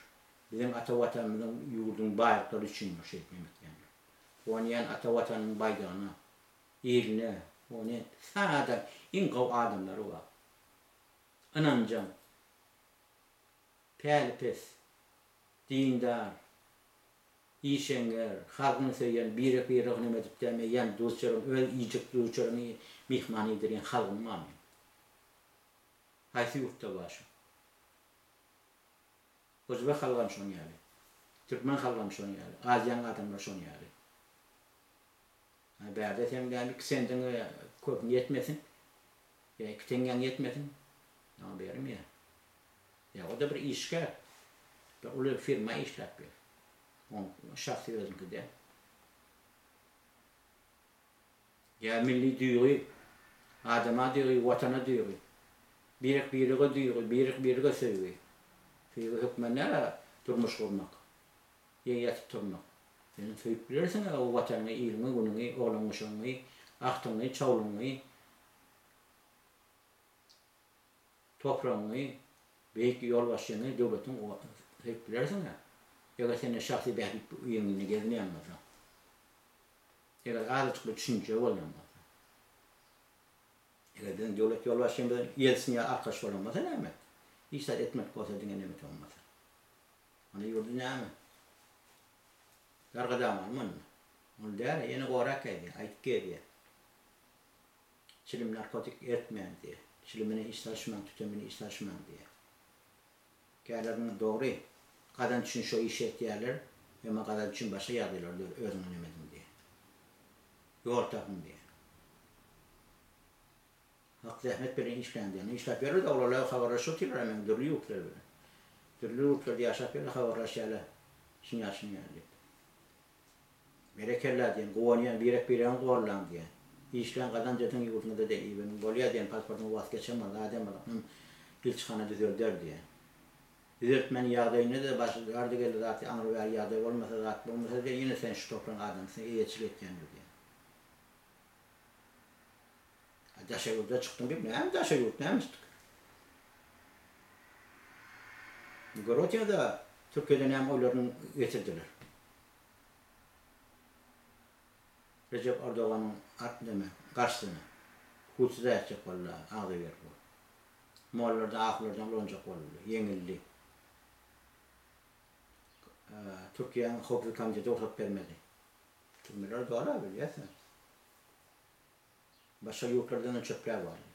Biziň ata Watanymyzyň, ýurduň baýlyklary üçindir şeýdip etýänler. Guwanýan ata Watanyň baýdagyna, iline, ony sada iň gowy adamlary bar. Ynanjaň, päli pes, dindar, işeňňir, halkyny söýýän, birek-biregi neme edip däme ýan duz-çöregiň, öz iýjek duz-çöregiňi myhmana iýdirýän halkyň bar meň. Haýsy ýurtda bar şu? Özbek halkam şon ýaly. Türkmen halkam şon ýaly. Aziýanyň adamlary şon ýaly. A bärde seň dämi iki sendiň köküň ýetmesin. Ýa iki teňňäň ýetmesin. Saňa bermeýär. Ýa o-da bir işgär. Bir uly firma işläp ýör. Oň şahsy özüňki däl. Ýa milli duýgy, adama duýgy, watana duýgy, birek-birege duýgy, birek-birege söýgi. Söýgi hökman däl-ä durmuş gurmak, ýa ýatyp turmak. Sen söýüp bilersiň-ä o watanyňy, iliňi, günüňi, oglan-uşagyňy, agtygyňy, çowlugyňy, topragyňy, beýik ýolbaşçyňy, döwletiňi söýüp bilersiň-ä. Eger sende şahsy bähbit ýeňňinde gezmeýän bolsaň. Eger azajyk bir düşünje bolýan bolsa. Eger biziň döwlet ýolbaşçymyz Ýeltsin ýaly arkaç bolan bolsa näme? Hiç zat etmedik bolsa diňe neme bolmasa. Onda ýurdy näme? Dargadamalymy onda? Ol däl, ýene gorap gezýär, aýdyp gezýär. Çilim narkotik eritmäň diýýär. Çilimine iş salyşmaň, tütemine iş salyşmaň diýýär. Käleriniň dogry, gazanç üçin şo işi etýärler, emma gazanç üçin başga ýagdaýlar dör, özüňe neme ediň diýýär. Ýol tapyň diýýär. Hak zähmet bilen işläň diýýär. Işläp ýörler-de, olarla habarlaşyp otyrlar meň dürli ýurtlar bilen. Dürli ýurtlarda ýaşap ýörler, habarlaşýarlar. Şunýa şunýa diýip. Berekella diýen, guwanýan, birek-biregiňi gollaň diýen. Işläň, gazanç ediň, ýurduňyza del iberiň, bolýa diýen, pasportyňyz wagt geçen bolsa, adam bolsa, ilçihana düzelder diýen. Düzeltmäni ýagdaýynda-da başy bardy-geldi zat aňry-bäri ýagdaý bolmasa, zat bolmasa diýen, ýene sen şu topragyň adamsyň, eýeçilik etýändir diýen. A daşary ýurda çykdyň diýip, näme daşary ýurt, näme çykdyk? Görüp otyrda, Türkiýede näme oýlaryny getirdiler. Rejep Erdoganyň neme, garşysyna. Husyda etjek boldy, agzybir bol. Mollardan, ahunlardan ulanjak boldy, ýeňildi. Türkiýäniň howpsuzlyk komiteti rugsat bermedi. Türmeler doly bilýärsiňiz. Başga ýurtlardan çöpläp aldy.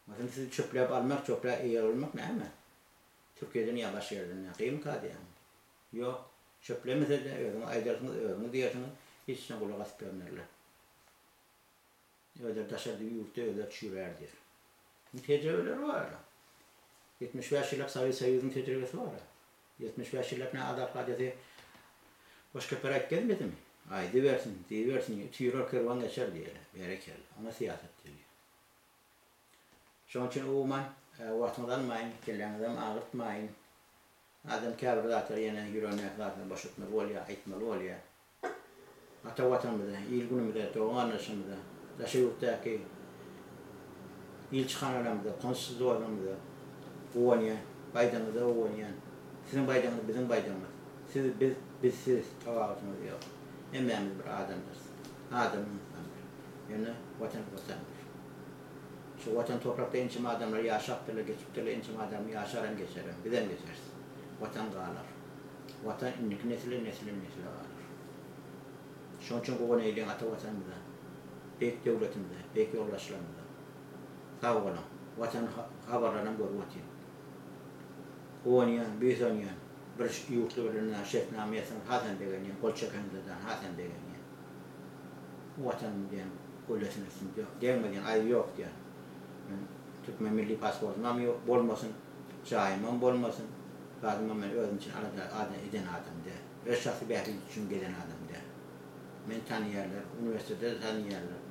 Onsoň sizi çöpläp almak, çöpläp eýe bolmak näme? Türkiýeden ýa başga ýerden ýa kynmyka diýýän. Ýok, çöplemese-de özüňiz aýdarsyňyz, özüňiz diýersiňiz, hiç kime gulak asyp ýörmerler. Özleri daşary ýurtda özleri çüýrär diýer. Muň tejribeleri bar. 75 ýyllap Sowet Soýuzynyň tejribesi bar. 75 ýyllap ne Azat Radiosy boş keper aýdyp gezmedimi? Aýdybersin, diýibersin, çüýrär kerwen geçer diýýärler. Berekella. Oňa syýasat diýilýär. Şonuň üçin umuman wagtyňyzy almaýyn, kelläňizem agyrtmaýyn. Adam käbir zatlary ýene ýüregindäki zatlary boşatmaly bolýar, aýtmaly bolýar. Ata Watanymyza, il-günümize, dogan-garyndaşlarymyza, daşary ýurtdaky ilçihanalarymyza, konsulstwolarymyza guwanýan, baýdagymyza guwanýan. Siziň baýdagyňyz biziň baýdagymyz. Siz biz, biz siz, tapawutymyz ýok. Hemmämiz bir adamdyrys. Adam ynsandyr. Ýöne Watan Watandyr. Şu Watan toprakda ençeme adamlar ýaşapdyrlar, geçipdirler, ençeme adam ýaşaram geçerem, bizem geçeris. Watan galar. Watan indiki nesile, nesilden nesile galar. Şonuň üçin guwanaýlyň ata Watanymyza, beýik döwletimize, beýik ýolbaşçylarymyza. Sag boluň. Watan habarlarynam görüp otyryn. Guwanýan, buýsanýan. Bir ýurtly bilen şertnama ýazsaňyz hasam begenýän, gol çekeňizde hasam begenýän. Watanym diýen ölesin üstün degme diýen aýby ýok diýen. Men türkmen milli pasportymam ýok bolmasyn, jaýymam bolmasyn, zadymam men özüm üçin alada ada eden adam däl. Öz şahsy bähbit üçin gezen adam däl. Meni tanaýarlar, uniwersitetde-de tanaýarlar,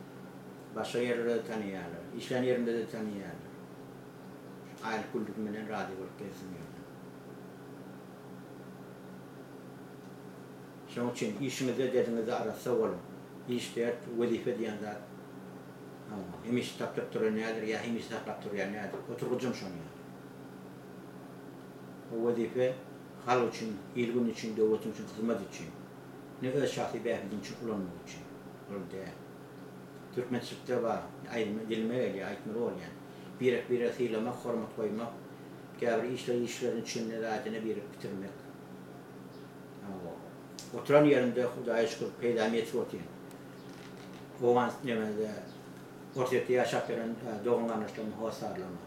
başga ýerlerde-de tanaýarlar, işlän ýerimde-de tanaýarlar. Şu aýlyk günlügim bilen razy bolup gezdim ýördüm. Şonuň üçin işiňizde, derdiňizde arassa boluň. Iş, dert, wezipe diýen zat hemişe tapdyryp duran däldir ýa hemişe saklap durýan däldir. Oturgyjam şonuň ýaly. O wezipe halk üçin, il-gün üçin, döwletiň üçin hyzmat üçin. Ne öz şahsy bähbidiň üçin ulanmak üçin. Ol däl. Türkmençilikde bar, aýdyma dilime gelýär, aýtmaly bolýan. Birek-biregi sylamak, hormat goýmak, käbir işleri işlerini üçin zadyny birek bitirmek. Hawa. Oturan ýerimde Hudaýa şükür peýdam ýetip otyryn. Owgan nemede Orsýetde ýaşap ýören dogan-garyndaşlarymy hossarlama.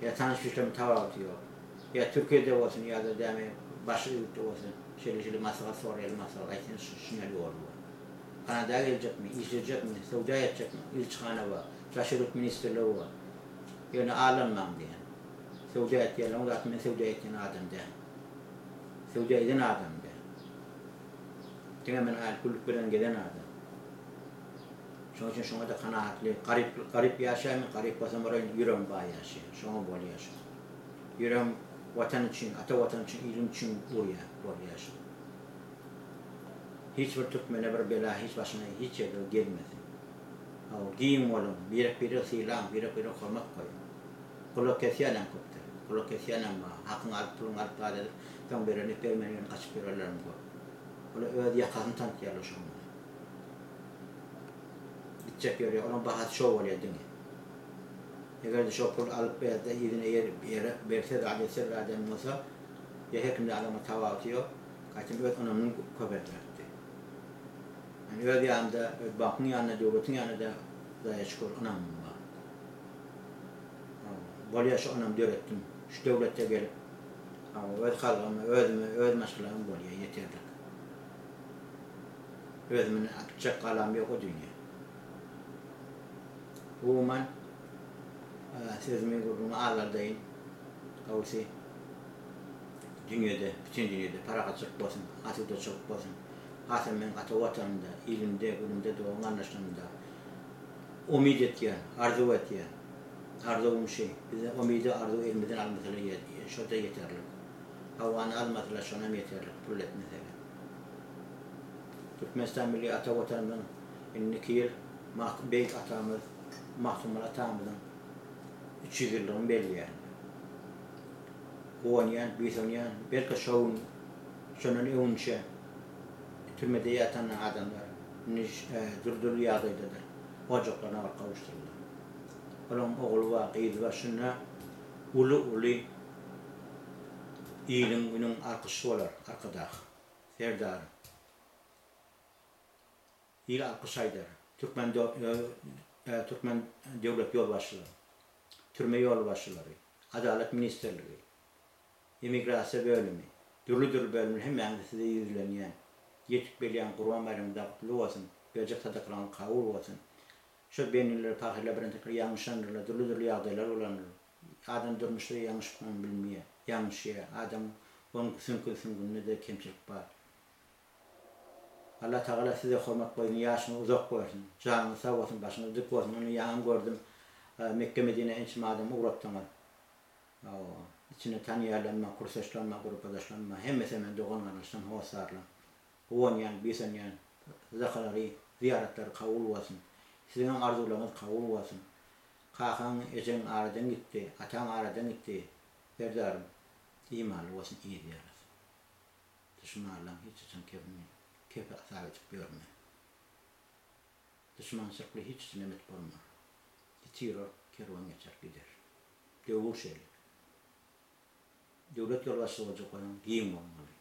Ýa tanyş-bilişlerimiň tapawudy ýok. Ýa Türkiýede bolsun ýa-da dämi başga ýurtda bolsun şeýle-şeýle maslahat soraýaly maslahat aýtsaň şunýaly ýoly bar. Kanada geljekmi, işlejekmi, söwda etjekmi, ilçihana bar, daşary ýurt ministrligi bar. Ýöne aldanmaň diýýän. Söwda etýänleriň zat men söwda etýän adam däl. Söwda eden adam däl. Diňe men aýlyk günlük bilen gezen adam. Şonuň üçin şoňa-da kanagatly, garyp garyp ýaşaýan men, garyp bolsam bolaýyn, ýüregim baý ýaşaýar. Şoňa bolýar şo. Ýüregim Watan üçin, ata Watan üçin, ilim üçin urýar, bolýar şo. Hiç bir türkmene bir bela hiç başyna hiç ýerde gelmesin. Hawa, giň boluň, birek-biregi sylaň, birek-birege hormat goýuň. Gulak kesýänem köpdür. Gulak kesýänem bar. Hakyňy alyp, puluňy alyp zat edip, soň berenip bermän ýöne gaçyp ýörenlerem köp. Olar öz ýakasyny tanatýarlar şoň bilen. Gitjek ýeri ýok. Olaň bahasy şo bolýar diňe. Eger-de şo pul alyp berse, yzyna ýer ýere berse zat etse bir adam bolsa, ýa her kimde alama tapawuty ýok. Gaýtam öz ynamyny köpelderdi. Men öz ýanymda, öz bankyň ýanynda, döwletiň ýanynda Hudaýa şükür ynamym bar. Bolýar şu ynamy döretdim. Şu döwletde gelip, öz halkyma, özüme, öz maşgalama bolýar ýeterlik. Özümiň atjak galam ýok o dünýä. Umuman, sözümi gürrüňimi azaldaýyn. Gowusy, dünýede, bütin dünýede parahatçylyk bolsun, asudaçylyk bolsun. Hasam meň ata Watanymda, ilimde, günümde, dogan-garyndaşlarymda umyt etýän, arzuw etýän. Arzuwym şi, bize umydy, arzuwy elimizden almasalar şo-da ýeterlik. Howany almasalar şonam ýeterlik, pul etmeseler. Türkmenistan milli ata Watanymyzyň indiki ýyl beýik atamyz Magtymguly atamyzyň 300 ýyllygyny belleýär. Guwanýan, buýsanýan, belki şo gün, şondan öňünçä türmede ýatan adamlar indi dürli-dürli ýagdaýdadyr, ojaklaryna baryp gowuşdyryldy. Olaryň ogly bar, gyzy bar, şunda uly-uly iliň-günüň alkyşy bolar, Arkadag Serdarym. Il alkyş aýdar. Türkmen türkmen döwlet ýolbaşçylary, türme ýolbaşçylary, Adalat ministrligi, emigrasiýa bölümi, dürli-dürli bölümler hemmäňize size ýüzlenýän. Ýetip gelýän Gurban baýramyňyz da gutly bolsun, berjek sadakalaryňyz kabul bolsun. Şol bendiler, pahyrlar birentekler ýalňyşandyrlar, dürli-dürli ýagdaýlar bolandyr. Adam durmuşda ýalňyşman bilmeýär, ýalňyşýar. Adam onuň süňkün süňkünde-de kemçilik bar. Allah Tagala size hormat goýsun, ýaşyňyzy uzak görsün, janyňyz sag bolsun, başyňyz dik bolsun. Ony ýaňam gördüm, Mekge Medinä ençeme adam ugratdyňyz. Hawa, içinde tanýarlarym bar, kursdaşlarym bar, gruppadaşlarym bar. Hemmesi meniň dogan-garyndaşlarym, hossarlarym. Guwanýan, buýsanýan. Sadakalary, zyýaratlary kabul bolsun. Siziňem arzuwlaryňyz kabul bolsun. Kakaň, ejeň aradan gitdi, ataň aradan gitdi, Serdarym, imanly bolsun yz ýarasy. Duşmanlaň hiç haçan kebini kepe hasap edip ýörme. Duşmançylykly hiç haçan emet bolma. Ýitirer, kerwen geçer gider. Döwür şeýle. Döwlet ýolbaşçysy boljak bolsaň giň bolmaly.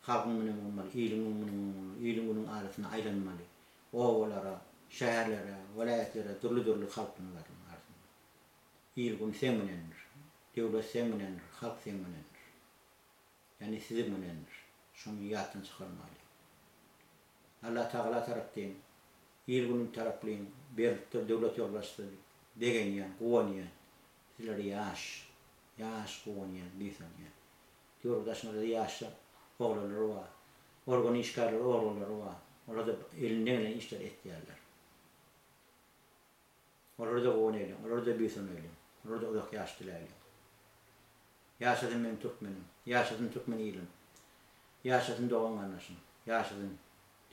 Halkyň bilen bolmaly, iliň bilen bolmaly, iliň günüň arasynda aýlanmaly. Obalara, şäherlere, welaýatlara dürli-dürli halkyň arasynda. Il-gün seň bilendir. Döwlet seň bilendir, halk seň bilendir. Ýagny siziň bilendir. Şony ýatdan çykarmalyň. Allatagala tarapdyn, il-günüň taraplyn berlipdir döwlet ýolbaşçysy diýip begenýän, guwanýan. Sizler ýaş, ýaş guwanýan, buýsanýan. Döwür daşyňyzda ýaşlar oglanlar bar. Organ işgärleri oglanlary bar. Olar-da elinden gelen işleri etýärler. Olara-da guwanaýlyň, olara-da buýsanaýlyň, olara-da uzak ýaş diläýliň. Ýaşasyn meniň türkmenim, ýaşasyn türkmen ilim, ýaşasyn dogan-garyndaşym, ýaşasyn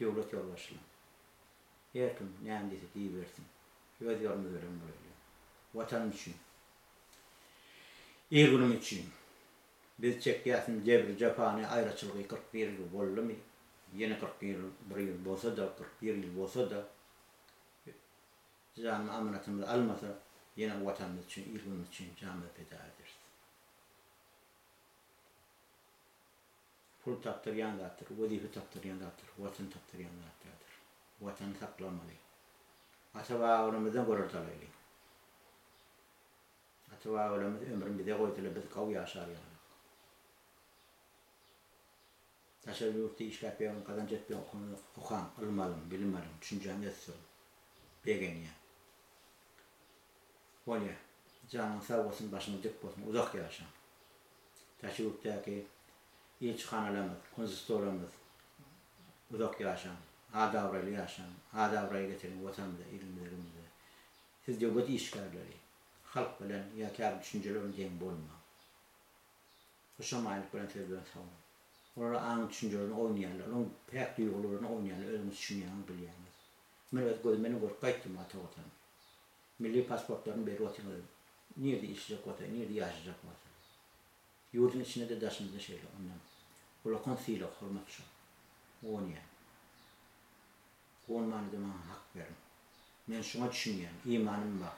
döwlet ýolbaşçylam. Her kim näme diýse diýibersin, öz ýolumyz bilen bolaýlyň. Watanym üçin, il-günüm üçin biz çekýäs indi jebri-jepany, aýraçylygy 41 ýyl boldumy, ýene 41 ýyl bolsa-da, 41 ýyl bolsa-da, Janymy amanatymyzy almasa. Ýene Watanymyz üçin, il-günümiz üçin janymyzy pida ederis. Pul tapdyrýan zatdyr, wezipe tapdyrýan zatdyr, Watan tapdyrýan zat däldir. Watany saklamaly. Ata-babalarymyzdan görelde alaýlyň. Ata-babalarymyz ömrüni bize goýdular, biz gowy ýaşar ýalyk. Daşary ýurtda işläp ýören, gazanç etmeýän okaňyz, okaň, ylym alyň, bilim alyň, düşünjäňizi ösdüriň. Begenýän. Bolýa. Janyňyz sag bolsun, başyňyz dik bolsun, uzak ýaşaň. Daşary ýurtdaky ilçihanalarymyz, konsulstwolarymyz uzak ýaşaň, at-abraýly ýaşaň, at-abraý getiriň Watanymyza, ilimize, günümize. Siz döwlet işgärleri, halk bilen ýa käbir düşünjeler bilen deň bolmaň. Hoşamaýlyk bilen söz bilen sag boluň. Olar aň düşünjelerine oýnaýarlar, olaryň päk duýgularyna oýnaýarlar, özüňiz düşünýäňiz, bilýäňiz. Men öz gözüm bilen görüp gaýtdym ata watanymy. Milli pasportlaryny berip otyňyz, nirde işlejek bolsa, nirde ýaşajak bolsa. Ýurduň içinde-de daşynda-da şeýle ondan. Ulakan sylag, hormat şol. Guwanýan. Guwanmana-da maňa hak beriň. Men şuňa düşünýän, imanym bar.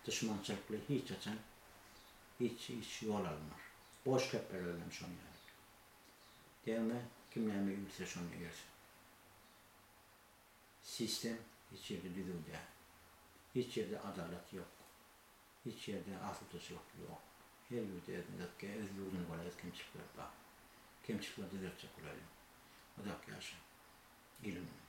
Duşmançylykly hiç haçan hiç hiç ýol alynmaz. Boş gepler özem şoň ýaly. Degme, kim näme üýrse şony üýrsin. Sistem hiç ýerde düzüw däl. Hiç ýerde adalat ýok. Hiç ýerde asudaçylyk ýok. Her ýurda özüne öz ýurduna görä öz kemçilikleri bar. Kemçilikleri düzeltjek bolaýlyň. Uzak ýaşaň. Ilim.